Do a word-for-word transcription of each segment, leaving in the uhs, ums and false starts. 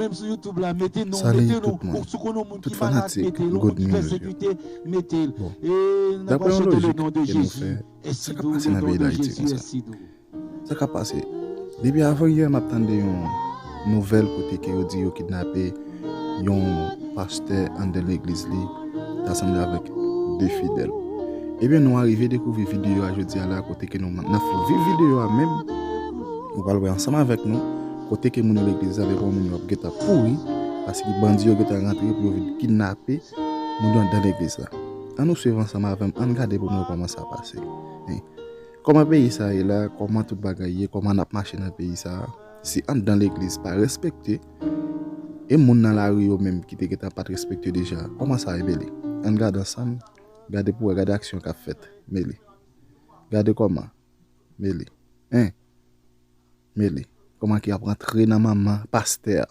Menm sou YouTube la, mete non, mete non. Ou si konnen yon moun ki malad, mete l. Ou moun ki pèsekite, mete l. E n ap rache de le non de Jezi. Sa k ap pase nan peyi Dayiti konsa? Sa k ap pase? Depi avan yè, m ap tande yon nouvèl kote ke yo di yo kidnape yon pastè anndan legliz li, ta sanble avèk de fidèl. Ebyen, nou arive dekouvri videyo a jodi a la, kote ke nou, n ap fè viv videyo a menm. Ou pral wè ansanm avèk nou, kote ke moun nan legliz la, depi yon moun yo ap gentan kouri, paske bandi yo gentan rantre pou yo vin kidnape moun yo anndan legliz la. Ann nou swiv ansanm avè m, ann gade pou nou wè kòman sa pase. Kòman peyi sa ye la, kòman tout bagay ye, kòman n ap mache nan peyi sa a, si anndan legliz pa respekte, e moun nan lari yo menm ki te gentan pa t respekte deja, kòman sa ye, Meli? Ann gade ansanm, gade pou wè, gade aksyon k ap fèt, Meli. Gade kòman, Meli. Hein? Meli. Kòman ki ap rantre nan manman pastè a?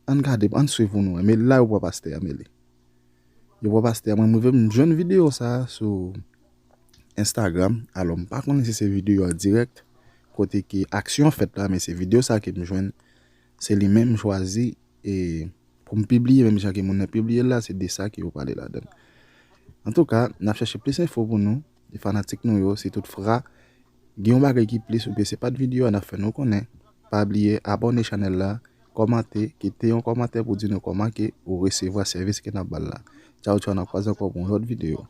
Ann gade, ann swiv pou nou wè. Meli, la yo pran pastè a, Meli. Yo pran pastè a. Mwen, m rive m jwenn videyo sa a sou Instagram. Alò, m pa konnen si se videyo a dirèk, kote ke aksyon an fèt la, men se videyo sa a ke m jwenn. Se li menm m chwazi e pou m pibliye, menm jan ke moun nan pibliye l la, se de sa ke yo pale ladan l. Antouka, n ap chèche plis enfo pou nou, e fanatik nou yo, si toutfwa gen yon bagay ki plis oubyen se pa t videyo a n ap fè nou konnen, pa bliye abòne chanèl la, kòmante, kite yon kòmantè pou di nou kòman ke ou resevwa sèvis ke n ap ba l la. Tchaw tchaw, n ap kwaze ankò pou yon lòt videyo.